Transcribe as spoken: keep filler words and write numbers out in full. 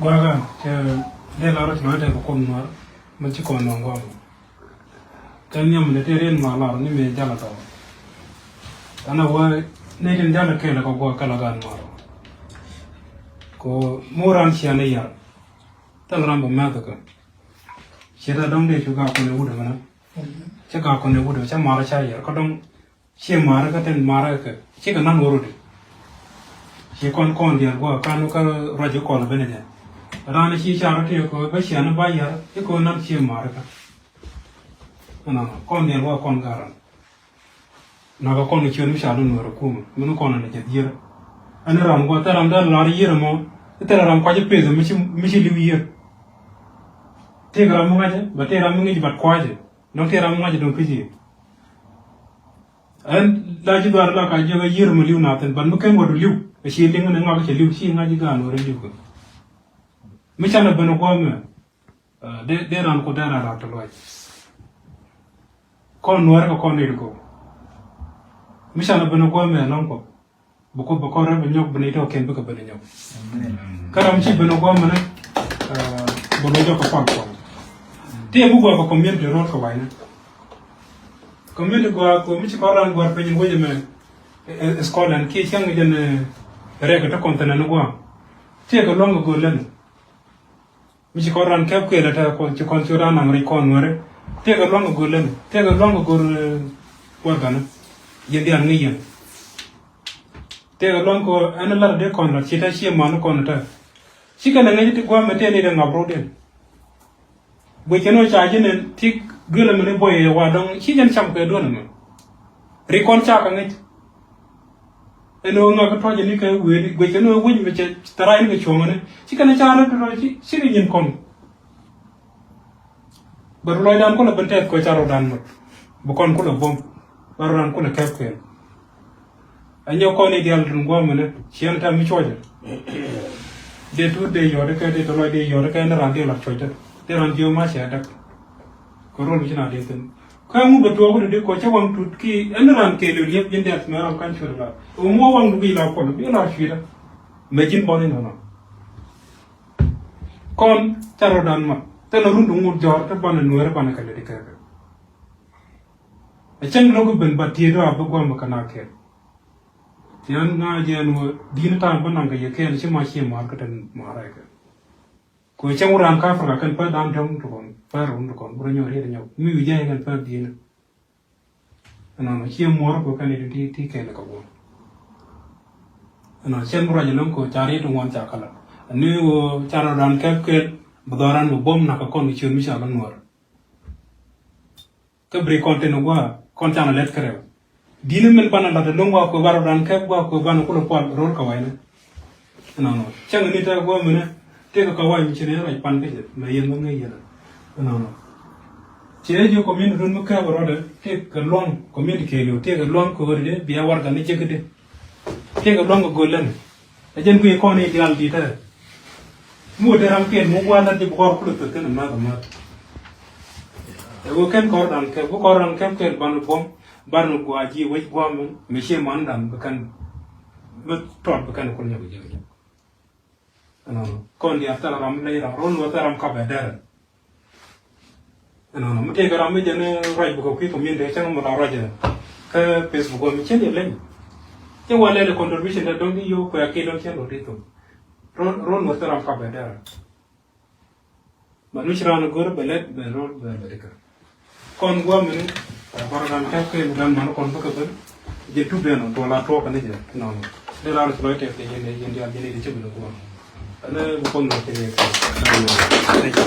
Gua̱a̱ kä cɛ dee lar ci lɔcdɛ kɛ Kuoth Nuäär mi ci kɔn nɔŋ gua̱a̱ mɔ. Kɛn nhiam ni tëë riɛn ma lar ni mëë jal a tɔɔr. Ɛn a wä ni tin jal a kɛɛl kɛ gua̱a̱ kɛ la gaat Nuäär. Kɛ mi wä raan ciɛ ni yar. Thil ram bɛ mɛth kä. Ciɛ ta dɔ̱ŋ dee cu gaa kɔn ɛ wut ɛmɛnɛ. Cä gaa kɔn ɛ wut ɛ cä mar ca yar kä dɔ̱ŋ. Ciɛ ma̱a̱rä kä tin ma̱a̱rä kä cikɛ nan wä rut. Ci kɔn kɔn diaal gua̱a̱ kan kä ruac kɔn ben jɛ. Ran ci car ti ko bä cian ba yar i ko nan ciɛ ma̱a̱rä kä. Ɛnɔ kɔn diaal gua̱a̱ kɔn garan. Nakä kɔn ciön mi ca lun wär kumä min kɔn ni jɛ dhier. Ɛn ram gua̱a̱ thil ram dee lar yier mɔ. Thil ram kuac peth mi ci mi ci liw yier. Tëëk ram mi ŋa̱cä bɛ tëëk ram mi ŋi̱c bat kuacä. Dɔ̱ŋ tëëk ram mi ŋa̱cä dɔ̱ŋ kä ji̱. Ɛn la ji̱ dhɔaar la ka jiök a yiër mi li̱w na thi̱n, but mi ken wä du li̱w. Ɛ ci liŋ ni ŋɔak cɛ li̱w, ci ŋa̱c ji̱ gaan wä ri li̱w kɛ. Mi canɛ ben ɛ guɔ̱ɔ̱mɛ, ɛ, dee, dee ran ku dee ran rat tɔ luac. Kɔn nuäärä kɛ kɔn nɛy ti gɔw. Mi canɛ ben ɛ guɔ̱ɔ̱mɛ ɛlɔ̱ŋ kɔ. Bɛ kɔ, bɛ kɔ rɛp bɛ nyɔk, bɛ nɛy tɔ̱ kɛn bikɛ ben ɛ nyɔk. Amen. Kä ram ci ben ɛ guɔ̱ɔ̱mɛ ni, ɛ, bɛ lɔ jɔk kɛ kual kual. Ti ɛ bi guɔ̱ɔ̱mɛ kɛ community road kɛ wa̱i̱ni. Community gua̱a̱ kɛ mi ci kɔn ran gua̱a̱r piny in wec ɛmɛ, ɛ, ɛ, Scotland kiɛ cäŋ jɛn, ɛ, rɛk ɛ te kɔn thi̱n ɛn gua̱a̱. Tëëkɛ lua̱ŋ kɛ go̱o̱l lɛn. Mi ci kɔn ran kɛp kuël ɛ te kɔn ci kɔn ci ran naŋ rɛc kɔn nuäri. Tëëkɛ lua̱ŋ kɛ go̱o̱l lɛn. Tëëkɛ lua̱ŋ kɛ go̱o̱l, ɛ, gua̱a̱r ganä. Yɛn diaal ŋi̱i̱c yɛn. Tëëkɛ lua̱ŋ kɛ ɛn lat dee kɔn lat ci te ci man kɔn te. Ci kɛn ɛ ŋäc ti gua̱a̱r mɛ tëë ni dee ŋap rɔ̱diɛn. Guic kɛn ɣöö ca ji̱n ɛn ti duel ɛmɛ ni buɔy ɛ wa dɔ̱ŋ ci jɛn cam kɛ duel ɛmɛ. Ri kɔn ca kɛ ŋäc. Ɛn ɣöö ŋak kɛ tuɔc ɛn ni kɛ wëëni guic kɛn ɣöö wec mi cɛ thɛrac ni kɛ cuɔ̱ŋ ɛn ci kɛn ca rɛt tɔ̱ ci ci kɛ nyin kɔn. Bɛ rɔ lɔcdan kulɛ ben tɛth kɛ ca rɔdan mot. Bi kɔn kulɛ buɔ̱m. Bɛ rɔdan kulɛ kɛp kɛn. Ɛ nyɔk kɔn i̱ diaal tin gua̱a̱mɛ ni ciɛn tɛm mi cuɔcɛ. Dee tuut dee yɔt ikɛ dee tɔlɔc dee yɔt ikɛ ni ran dee lat cuɔcdä dee ran jiö mac cɛ däk. Kɛ rol mi ci na dee thin kä ŋut bɛ tuɔɔk kɛ dee kɔ cä waŋ tut ki ɛn ran kɛɛl liep ji̱n dee mɛ ran kan cuɔt la. Ɛ ŋuɔ waŋ duk i̱ la kuɔl bi la cui̱dä. Mɛ ji̱n bɔn inɔnɔ. Kɔn ca rɔdan ma thilɛ run ti ŋut jɔr ti banɛ nueeri banɛ kɛ lɛ di kɛkɛ. Ɛ cäŋ lo̱k i̱ ben ba tiee dɔ̱ a bi gua̱a̱mɛ kɛ na kɛɛl. Tiɛn ŋa̱c jɛ ɛn ɣöö di̱t ni ta̱a̱ bä naŋ kɛ yɛ kɛɛl ci ma cie ma̱a̱r kä te ma̱a̱r rɛɛkɛ. Kɛ ɣöö cäŋ wä raan kä Africa kɛn pɛr da̱a̱n tɔ̱ŋ ti kɔn pɛr wun ti kɔn bä rɔ nyɔk riet nyɔk mi wi̱i̱ jɛ kɛn pɛr di̱t ni. Ɛnɔnɔ cie muɔ̱ɔ̱r kɛ kɛn i̱ ti ti kɛɛl kɛ guɔ̱ɔ̱m. Ɛnɔ cɛn bi ruac ɛlɔ̱ŋ kɛ ɣöö ca riet ti ŋuan ca kälä. Ɛn ni ɣöö ca rɔ da̱a̱n kɛp kɛɛl bi dhɔran bi buɔ̱m nakä kɔn kɛ ciöt mi ca kɛ nuɔ̱ɔ̱r. Kä bri kɔn tin gua̱a̱ kɔn canɛ lɛt kärɛw. Di̱t ni min banɛ la̱t ɛlɔ̱ŋ gua̱a̱ kɛ banɛ dan kɛp gua̱a̱ kɛ banɛ kulɛ pual ro̱l kɛ wa̱i̱nɛ. Ɛnɔnɔ cäŋ ni tɛ gua̱a̱ minɛ tëëkɛ kɛ wa̱i̱ mi ci ni rac pan kä jɛ mɛ yɛn bä ŋäc yɛn. Ɛnɔnɔ. Ciɛ ji̱ community run mi kɛp rɔdɛ tëëkɛ luaŋ community kɛɛliw tëëkɛ luaŋ kɛ ɣöö di dee bia warɛgak ni jek di. Tëëkɛ luaŋ kɛ go̱o̱l lɛn. Ɛ jɛn guiy kɔn i̱ diaal di̱t tɛ. Mi wä te ram kɛl mi wä gua̱a̱r lat ji̱ bi kɔr kulɛ thöt kɛn ɛ ma̱th ɛ ma̱th. Ɛ wä kɛn kɔr dan kɛp bi kɔr dan kɛp kɛl ban buɔ̱m ban gua̱a̱ ji̱ wec gua̱a̱ mɛn mi cie man dan bi kɛn bi tɔt bi kɛn kul nyɔk jek jek. Ɛnɔnɔ kɔn diaal thil ram ley ram ron wä thil ram kap ɛ dɛrɛ. Ɛnɔnɔ mi tëëkɛ ram mi jɛn ruac bukɛ kui̱ community cäŋ mi la ruac ɛ kä Facebook ɔ mi cien yɛ leny. Cä wa lɛl ɛ contribution dɛ dɔ̱ŋ di yo̱o̱ kuɛ ki dɔ̱ŋ cien lɔ di thum. Ron ron wä thil ram kap ɛ dɛrɛ. Mɛ nu ci ran go̱r bɛ lɛt bɛ rol bɛ lɛt ikä. Kɔn guam mini ɛ kɔn ran kɛp kɛ mi dan man kɔn bä kɛ ben. Jɛ tup dɛn ɔ tuɔl a tuɔk kɛ ni jɛ nɔnɔ. Dee ran ci lɔc tɛth kɛ yɛn yɛn diaal yɛn yɛn cä ben guam. Ɛn ɛ bi kɔn nɔ kɛ yɛ kɛ. Thank you.